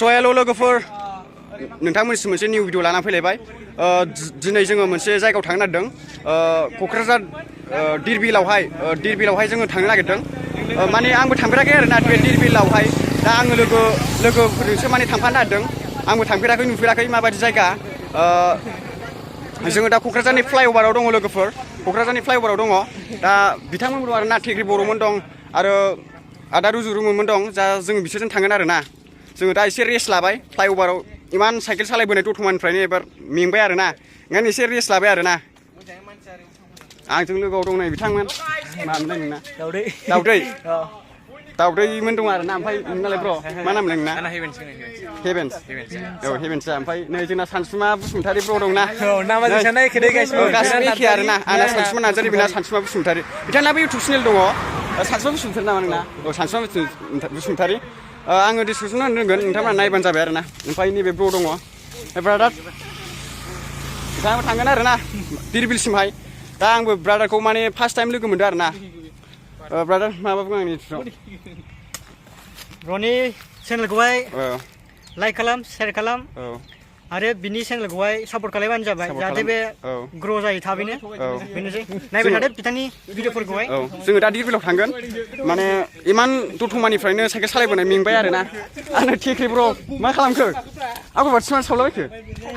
हेल' लोगोफोर नोंथांमोनसिम मोनसे new video लाना फैलायबाय दिनै जोङो मोनसे जायगायाव थांनो नागिरदों क'क्राझार दिरबिलावहाय जोङो थांनो नागिरदों माने आंबो थांफेराखै आरोना बे दिरबिलावहाय दा आङो लोगोफोरजोंसो माने थांफानो नागिरदों आंबो थांफेराखै नुफेराखै माबायदि जायगा जोङो दा क'क्राझारनि फ्लाइअभाराव दङ लोगोफोर क'क्राझारनि फ्लाइअभाराव दङ दा बिथांमोन दं आरोना टेक्रि बर'मोन दं आरो आदा रुजुरुमोन दं जा जों बिसोरजों थांगोन आरोना जोङो दा एसे रेस्ट लाबाय फ्लाइअभाराव इमान साइकेल सालायबोनाय दतमानिफ्रायनो एबार मेंबाय आरोना ओंखायनो एसे रेस्ट लाबाय आरोना आंजों लोगोआव दं नै बिथांमोन मामोनलाय नोंना दाउदैमोन दं आरोना ओमफ्राय नोंनालाय ब्र' मा नामलाय नोंना हेभेन्स औ हेभेन्सआ ओमफ्राय नै जोंना सानसुमा बसुमतारी ब्र' दंना गासिबो एखे आरोना आंना सानसुमा नार्जारि बेना सानसुमा बसुमतारी बिथांनाबो इउटुब चेनेल दङ सानसुमा बसुमतारी नामा नोंना औ सानसुमा बसुमतारी आङो डिसक्रिपसनाव होगोन नोंथांमोना नायबानो जाबाय आरोना ओमफ्राय नैबे ब्र' दङ ब्रादार बिथाङाबो थांगोन आरोना दिरबिलसिमहाय दा आंबो ब्रादारखौ माने फार्स्ट टाइम लोगो मोनदों आरोना ब्रादार माबा बुङो आंनि ब्र'नि चेनेलखौहाय लाइक खालाम शेयार खालाम आरो बिनि चेनेलखौहाय सापर्ट खालामबानो जाबाय जाहाथे बे ग्र' जायो थाबैनो बेनोसै नायबाय थादो बिथांनि भिडिअफोरखौहाय जोङो दा दिरबिलाव थांगोन माने इमान दतमानिफ्रायनो साइकेल सालायबोनाय मेंबाय आरोना आंनो टेक्रि ब्र' मा खालामखो आगर बाथिमा सावलाबायखो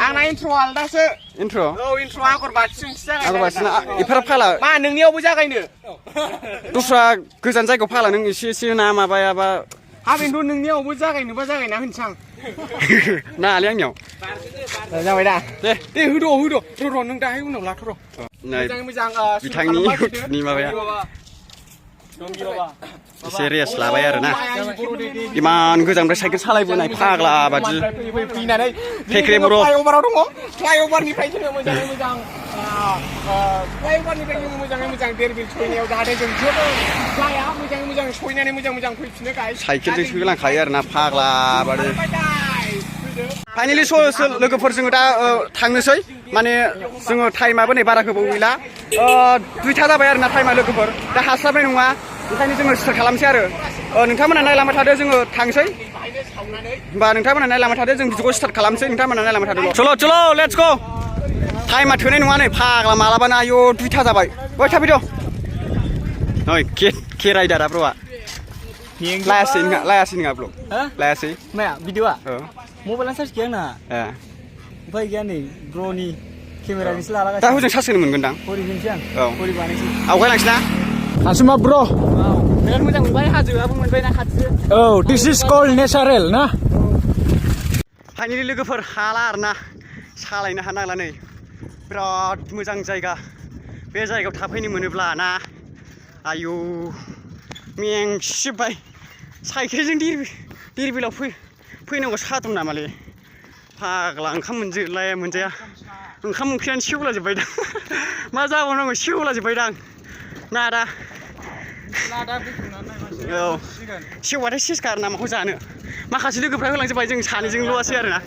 आंना इन्ट्र आलदासो इन्ट्र आगर बाथिजोंसो जागाय आगर बाथिना एफाराब फाला मा नोंनियावबो जागायनो दस्रा गोजान जायगायाव फाला नों एसे ना माबायाबा हाबेनथ' नोंनियावबो जागायनोबा जागायना होनसां नालाय आंनियाव जाबाय दा दे होद' र' नों दाहाय उनाव लाथ'र' मोजाङै मोजां बिथांनि इउटुबनि माबाया एसे रेस्ट लाबाय आरोना इमान गोजाननिफ्राय साइकेल सालायबोनाय फाग्ला बादि फैनानै टेक्रि बर' फ्लाइअभाराव दङ फ्लाइअभारनिफ्राय जोङो मोजाङै मोजां देरबिल सहैनायाव जाहाथे जों जेबो जाया मोजाङै मोजां सहैनानै मोजां फैफिनो गाइस साइकेलजों सोलांखायो आरोना फाग्ला बादि फाइनालि लोगोफोर जोङो दा थांनोसै माने जोङो टाइमाबो नै बारा गोबाव गैला 2टा जाबाय आरोना टाइमा लोगोफोर दा हास्लाबनाय नङा ओंखायनो जोङो स्टार्ट खालामसै आरो नोंथांमोना नायलांबाय थादो जोङो थांसै होमबा नोंथांमोना नायलांबाय थादो जों भिडिअखौ स्टार्ट खालामसै नोंथांमोना नायलांबाय थादो चलो लेट्स गो टाइमा थोनाय नङा नै फाग्ला मालाबानो आयौ 2टा जाबाय ओइ थाफैद' नै के राइडारा ब्र'आ लायासै नङा ब्र' लायासै माया भिडिअआ मबाइलानो चार्ज गैया आंना उफाय गैया नै ब्र'नि केमेराजोंसो लालागासिनो दा हजों चार्ज होनो मोनगोन दां हरिजोंसै आं हरि बानायसै आवगायलांसै ना सानसुमा ब्र' बिराद मोजां मोनबाय हाजोआबो मोनबाय ना खाथिजों औ दिस इज कल्ड नेचारेल ना फाइनालि लोगोफोर हाला आरोना सालायनो हानांला नै बिराद मोजां जायगा बे जायगायाव थाफैनो मोनोब्ला ना आयौ मेंसिजोब्बाय साइकेलजों दिरबिलाव फैनांगौ सादुं नामालै फाग्ला ओंखाम मोनजाया ओंखाम ओंख्रियानो सेवलाजोब्बाय दां मा जाबावनांगौ सेवलाजोब्बाय दां नादा औ सेवबाथाय सेसखा आरो ना माखौ जानो माखासे लोगोफ्रा होलांजोब्बाय जों सानैजोंल'सै आरोना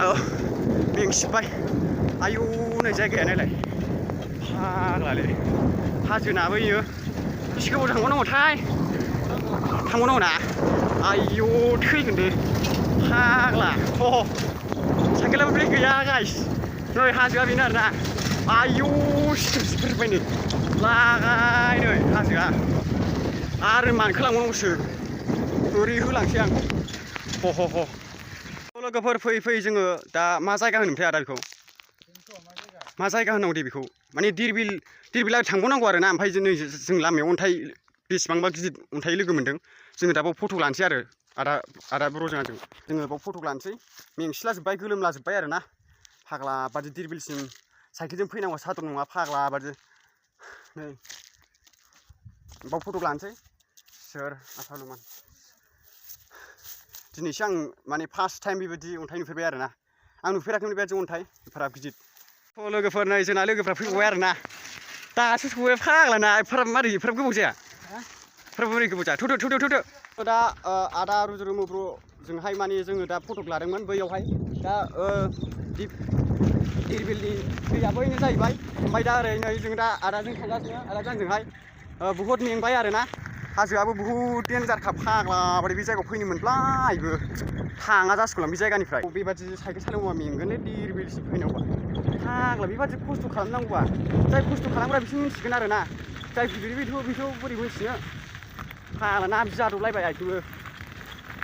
औ मेंसिजोब्बाय आयौ नै जायगाया नायलाय फाग्लालै हाजोनाबो इयो बेसे गोबाव थांबावनांगौथाय थांबावनांगौ ना आयौ थैगोन दे फाग्ला साइकेलाबो ब्रेक गैया गाइस नै हाजोआ बेनो आरोना आयौ सिफोरबाय नै लागाय नै हाजोआ आरो मानखोलांबावनांगौसो ओरै होलांसै आं लोगोफोर फैयै जोङो दा मा जायगा होनोमोनथाय आदा बेखौ मा जायगा होनांगौ दे बेखौ माने दिरबिला थांबावनांगौ आरोना ओमफ्राय जों लामायाव अन्थाइ बेसेबांबा गिदिर अन्थाइ लोगो मोन्दों जोङो दा बाव फट' लानोसै आरो आदा ब्र'जों जोङो बाव फट' लानोसै मेंसिलाजोब्बाय गोलोमलाजोब्बाय आरोना फाग्ला बादि दिरबिलसिम साइकेलजों फैनांगौ सादर नङा फाग्ला बादि नै बाव फट' लानोसै सोर आसालुमान दिनैसो आं माने फार्स्ट टाइम बेबायदि अन्थाइ नुफेरबाय आरोना आं नुफेराखैमोन बेबायदि अन्थाइ एफाराब गिदिर लोगोफोर नै जोंना लोगोफ्रा फैबावबाय आरोना दासो सौबाय फाग्लाना एफाराब गोबाव जाया बोरै गोबाव जाया थ'दो दा आदा रुजुरुमु ब्र' जोंहाय माने जोङो दा फट' लादोंमोन बैयावहाय दा धिरबिलनि दैया बैनो जाहैबाय ओमफ्राय दा ओरै नै जों दा आदाजों थांगासिनो आदाजों आंजोंहाय बुहुत मेंबाय आरोना हाजोआबो बुहुत डेन्जारखा फाग्ला बायदि बे जायगायाव फैनो मोनब्लायबो थाङा जासिगौलां बे जायगानिफ्राय बेबादि साइकेल सालायबा मेंगोनलै धिरबिलसिम फैनांगौबा फाग्ला बेबादि खस्थ' खालामनांगौबा जाय खस्थ' खालामग्रा बिसोर मिथिगोन आरोना जाय फैफेरै बेथ' बोरै मिथिनो फाग्ला नाबि जादबलायबाय आइखौबो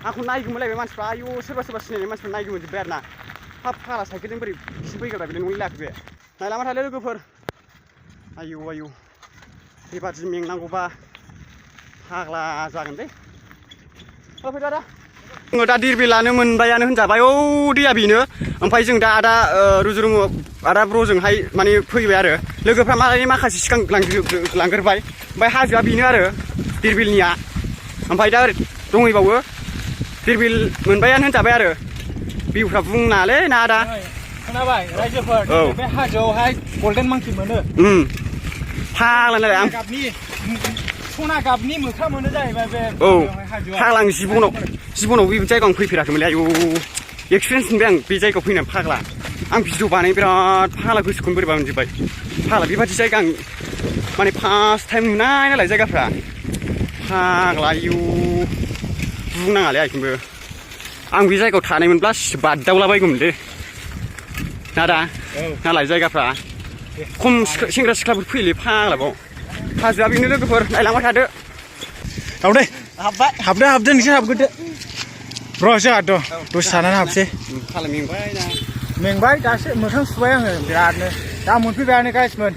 आंखौ नायगोमोनलायबाय मानसिफ्रा आयु सोरबा सिनायनाय मानसिफ्रा नायगोमोनजोब्बाय आरोना हाब फाग्ला साइकेलजों बोरै बिसोर फैग्रा बेलाय नंलाय लायाखै बे नायलांबाय थादो लोगोफोर आयु बेबादि मेंनांगौबा फाग्ला जागोन दे फैदो आदा जोङो दा धिरबिलानो मोनबायानो होनजाबाय औ दैया बेनो ओमफ्राय जों दा आदा रुजुरुमु आदा ब्र'जोंहाय माने फैबाय आरो लोगोफ्रा माखासे सिगां लांग्रोबाय ओमफ्राय हाजोआ बेनो आरो धिरबिलनिया ओमफ्राय दा ओरै दंहैबावो धिरबिल मोनबायानो होनजाबाय आरो भिउफ्रा बुंनालै ना आदा खोनाबाय रायजोफोर बे हाजोआवहाय गल्डेन मांकि मोनो फाग्ला नालाय आं सना गाबनि मोख्रा मोनो जाहैबाय बे फाग्ला आं जिबनाव बे जायगायाव फैफेराखैमोनलै आयु एक्सपिरियेन्स मोनबाय आं बे जायगायाव फैनानै फाग्ला आं भिडिअ बानाय बिराद फाग्ला गोसोखौनो बोरैबा मोनजोब्बाय फाग्ला बेबादि जायगा आं माने फार्स्ट टाइम नुनाय नालाय जायगाफ्रा फाग्ला आयु बुंनाङालै आइखौबो आं बे जायगायाव थानायमोनब्ला बादावलाबायगौमोनलै नादा नालाय जायगाफ्रा खम सेंग्रा सिख्लाफोर फैयोलै फाग्लाबाव हाजोआ बेनो लोगोफोर नायलांबाय थादो दावदै हाबदो नोंसोर हाबग्रोदो र' जोंहाथ' दसे थानानै हाबसै मेंबाय दासो मोखां सुबाय आङो बिरादनो दा मोनफैबायानो गाइसमोन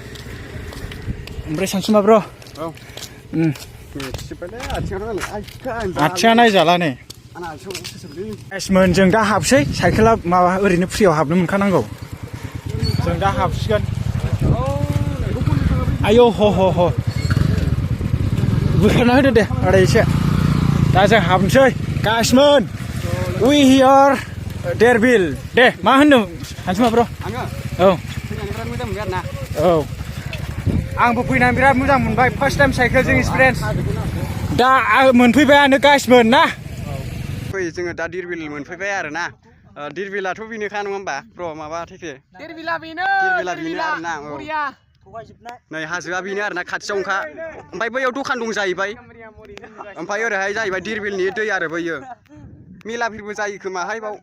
ओमफ्राय सानसुमा ब्र' आथिङा नायजाला नै गाइसमोन जों दा हाबसै साइकेला माबा ओरैनो फ्रियाव हाबनो मोनखानांगौ जों दा हाबसिगोन आयौ ह बोखारना होदो दे आदा एसे दा जों हाबनोसै गाइसमोन वी हियर धिरबिल दे मा होनदों सानसुमा ब्र' औ आंबो फैनानै बिराद मोजां मोनबाय फार्स्ट टाइम साइकेलजों एक्सपिरियेन्स दा मोनफैबायानो गाइसमोन ना जोङो दा धिरबिल मोनफैबाय आरोना धिरबिलाथ' बेनोखा नङा होमबा ब्र' माबा थेखे धिरबिला बेनो आरोना नै हाजोआ बेनो आरोना खाथियावनोखा ओमफ्राय बैयाव दखान दं जाहैबाय ओमफ्राय ओरैहाय जाहैबाय धिरबिलनि दै आरो बैयो मेलाफोरबो जायो खोमाहाय बाव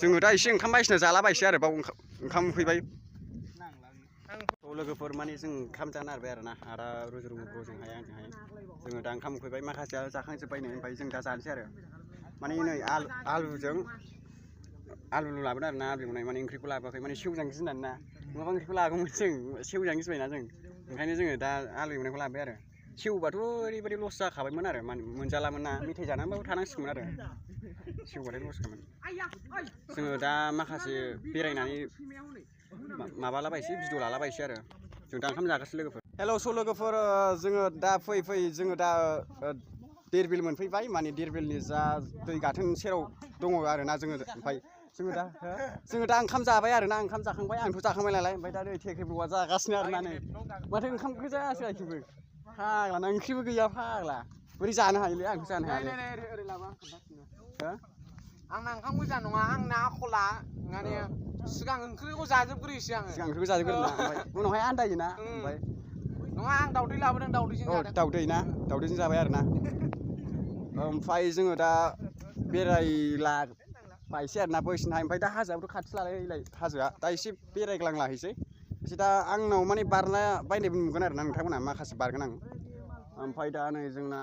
जोङो दा एसे ओंखाम बायदिसिना जालाबायसै आरो बाव ओंखाम उखैबाय लोगोफोर माने जों ओंखाम जानो नागिरबाय आरोना आदा रुजुरुमु ब्र'जोंहाय आंजोंहाय जोङो दा ओंखाम उखैबाय माखासेया जाखांजोब्बायनो ओमफ्राय जों दा जानोसै आरो माने नै आलु लाबोदों आरोना आलु एवनाय माने ओंख्रिखौ लाबोआखै माने सेवजानो गिनानै ना नङाबा ओंख्रिखौ लागौमोन जों सेवजानो गिबायना जों ओंखायनो जोङो दा आलु एवनायखौ लाबोबाय आरो सेवबाथ' ओरैबायदि लस जाखाबायमोन आरो मोनजालामोन ना मेथाइ जानानैबाबो थानांसिगौमोन आरो सेवबाथाय लसखामोन जोङो दा माखासे बेरायनानै माबालाबायसै भिडिअ लालाबायसै आरो जों दा ओंखाम जागासिनो लोगोफोर हेल' स' लोगोफोर जोङो दा फैयै जोङो दा धिरबिल मोनफैबाय माने धिरबिलनि जा दै गाथोन सेराव दङ आरोना जोङो ओमफ्राय जोङो दा ओंखाम जाबाय आरोना ओंखाम जाखांबाय आंथ' जाखांबाय नालाय ओमफ्राय दा नै थेखे ब्र'आ जागासिनो आरोना नै माथो ओंखाम गोजासो आइखौबो फाग्ला ओंख्रिबो गैया फाग्ला बोरै जानो हायोलै आंथ' जानो हायालै आंना ओंखाम गोजा नङा आंना आखला माने सिगां ओंख्रिखौ जाजोबग्रोयोसो आङो सिगां ओंख्रिखौ जाजोबग्रोना ओमफ्राय उनावहाय आन्दायोना ओमफ्राय नङा आं दावदै लाबोदों दावदैजों जादों दावदैजों जाबाय आरोना ओमफ्राय जोङो दा बेरायलाबायसै आरोना बैसिनहाय ओमफ्राय दा हाजोआबोथ' खाथि लालाय हाजोआ दा एसे बेरायग्लांलाहैसै एसे दा आंनाव माने बारना बायनायबो नुगोन आरोना नोंथांमोना माखासे बारगोन आं ओमफ्राय दा नै जोंना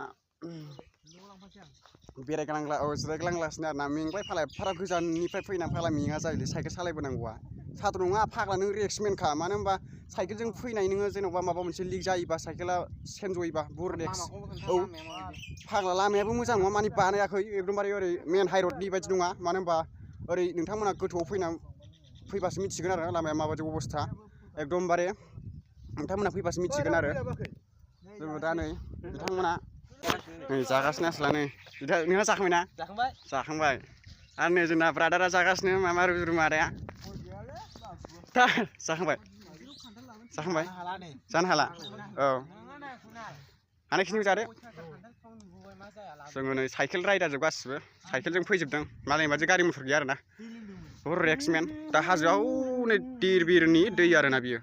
जिरायग्लांगासिनो आरोना मेंबाय फाला एफाराब गोजाननिफ्राय फैनानै फाला मेङा जायोलै साइकेल सालायबोनांगौआ साद्र' नङा फाग्ला नों रिक्समेनखा मानो होनबा साइकेलजों फैनाय नोङो जेन'बा माबा मोनसे लिक जायोबा साइकेला सेन्जयोबा बुर रिक्स औ फाग्ला लामायाबो मोजां नङा माने बानायाखै एकदमबारे ओरै मेन हाइरडनि बायदि नङा मानो होनबा ओरै नोंथांमोना गोथौआव फैबासो मिथिगोन आरो लामाया माबायदि अबस्था एकदमबारे नोंथांमोना फैबासो मिथिगोन आरो जोङो दा नै बिथांमोना नै जागासिनो आसला नै नोंहा जाखांबायना जाखांबाय आरो नै जोंना ब्रादारा जागासिनो मामा रुजुरुमु आदाया जाखांबाय जानो हाला औ हानायखिनिखौ जादो जोङो नै साइकेल राइडारजोब गासिबो साइकेलजों फैजोबदों मालायनि बादि गारि मथर गैया आरोना रेक्समेन दा हाजोआव नै धिरबिलनि दै आरोना बियो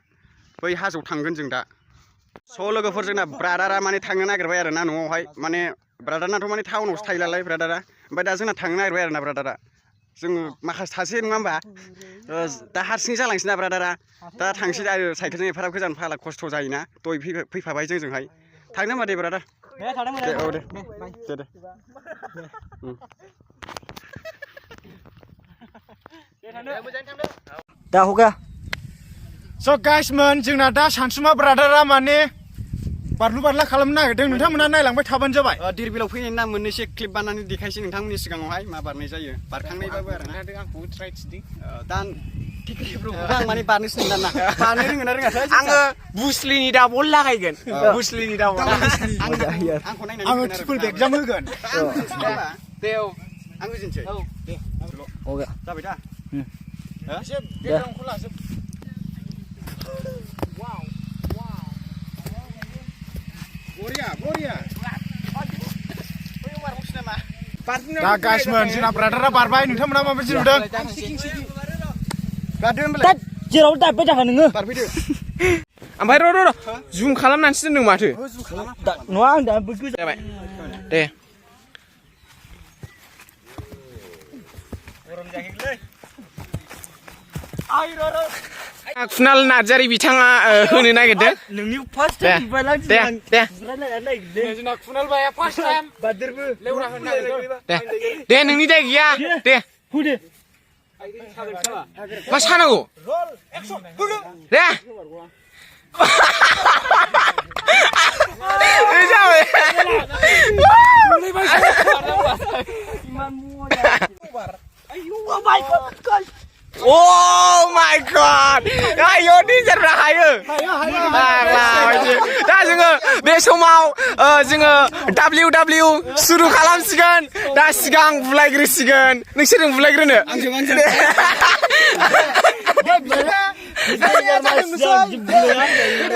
बै हाजोआव थांगोन जों दा स' लोगोफोर जोंना ब्रादारा माने थांनो नागिरबाय आरोना न'आवहाय माने ब्रादारनाथ' माने टाउनावसो थायो नालाय ब्रादारा ओमफ्राय दा जोंना थांनो नागिरबाय आरोना ब्रादारा जोङो माखासे थासै नङा होमबा दा हारसिं जालांसै ना ब्रादारा दा थांसै आरो साइकेलजों एफाराब गोजान फाला खस्थ' जायोना दय फैफाबाय जोंजोंहाय थांनो होमबा दे ब्रादार दे औ दे दा हगा स' गाइसमोन जोंना दा सानसुमा ब्रादारा माने बारलु बारला खालामनो नागिरदों नोंथांमोना नायलांबाय थाबानो जाबाय धिरबिलाव फैनायनि नाम मोननैसो क्लिप बानायनानै देखायसै नोंथांमोननि सिगाङावहाय मा बारनाय जायो बारखांनायबाबो आरोना आंखौ ट्राइ थिदि दा आं माने बारनोसो नंला ना बारनो रोङोना रोङाथाय आङो बुस्लिनि डाबल लागायगोन बुस्लिनि डाबल आंखौ नायनानै आङो ट्रिपल एगजाम होगोन दे औ आं बुजिनोसै औ दे हगा जाबाय दा एसे बेकग्राउन्डखौ लाजोब बरिया दा गाइसमोन जोंना ब्रादारा बारबाय नोंथांमोना माबायदि नुदों गारदो होनबालाय जेराव दाबबाय थाखा नोङो बारफैदो ओमफ्राय र' जुम खालामनानैसो दोनदों माथो नङा आं दाबो गोजा जाबाय दे गरम जाहैलै कुनाल नार्जारि बिथाङा होनो नागिरदों नोंनि फार्स्ट दे टाइम बायलां दे दे जोंना खुनाल बाया फार्स्ट टाइम बादरबो लेवरा होनो नागिरदों दे नोंनि दाय गैया दे फुदे मा सानांगौ दे जाबाय Oh my god! Ayo dijar hayo. दा जोङो बे समाव जोङो WW सुरु खालामसिगोन दा सिगां बुलायग्रोसिगोन नोंसोरजों बुलायग्रोनो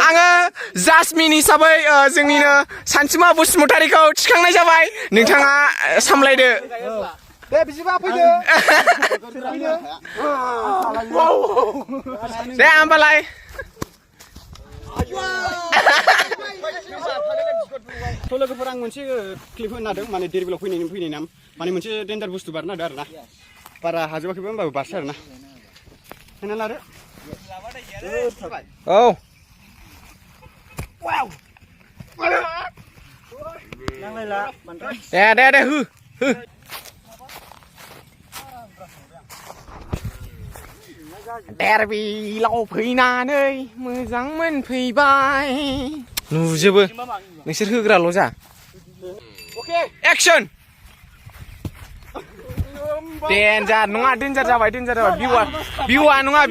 आङो जासमिन हिसाबै जोंनिनो सानसुमा बसुमतारीखौ थिखांनाय जाबाय नोंथाङा सामलायदो दे बिदिबा फैदो दे होमबालाय थ' लोगोफोर आं मोनसे क्लिप होनो नागिरदों माने धिरबिलाव फैनाय नाम माने मोनसे डेन्जार बुस्थु बारनो नागिरदों आरोना बारा हाजोबाखैबो होमबाबो बारसै आरोना होना लादो औ दे हो धिरबिलाव फैनानै मोजां मोनफैबाय नुजोबो नोंसोर होग्राल' जा एक्सन डेन्जार नङा डेन्जार जाबाय भिउआ नङा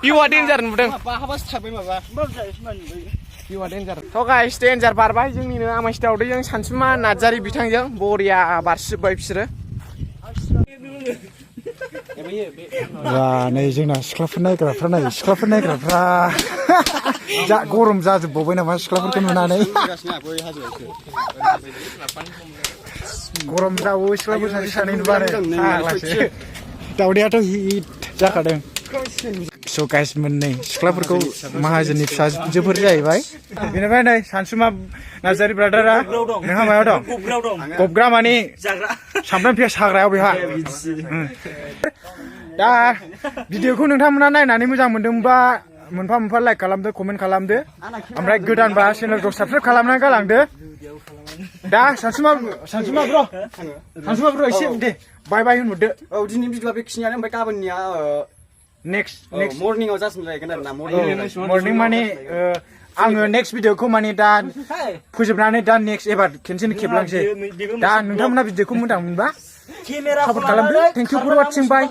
भिउआ डेन्जार नुदों बाहाबासो थाबाय माबा भिउआ डेन्जार थ' गाइस डेन्जार बारबाय जोंनिनो आमायसि दावदैजों सानसुमा नार्जारि बिथांजों बरिया बारसिजोब्बाय बिसोरो नै जोंना सिख्लाफोर नायग्राफ्रा जा गरम जाजोबबावबाय नामा सिख्लाफोरखौ नुनानै गरम जाबावो सिख्लाफोर सानै नुबानो दावदैयाथ' हिट जाखादों स' गाइस मोननै सिख्लाफोरखौ माहाजोननि फिसाजोफोर जाहैबाय बेनिफ्राय नै सानसुमा नार्जारि ब्रादारा नोंहा मायाव दं गबग्रा माने सामब्राम पियाज हाग्रायाव बेहा दा भिडिअखौ नोंथांमोना नायनानै मोजां मोनदोंबा मोनफा लाइक खालामदो कमेन्ट खालामदो ओमफ्राय गोदानबा चेनेलखौ साबसक्राइब खालामनानै गालांदो दा सानसुमा ब्र' एसे दे बाय होनहरदो औ दिनै भिडिअआ बेखिनियानो ओमफ्राय गाबोननिया नेक्स्ट मर्निंआव जासिगोन आरोना मर्निं माने आङो नेक्स्ट भिडिअखौ माने दा फोजोबनानै दा नेक्स्ट एबार खेनसेनो खेबलांसै दा नोंथांमोना भिडिअखौ मोजां मोनबा सापर्ट खालामदो thank you for watching bye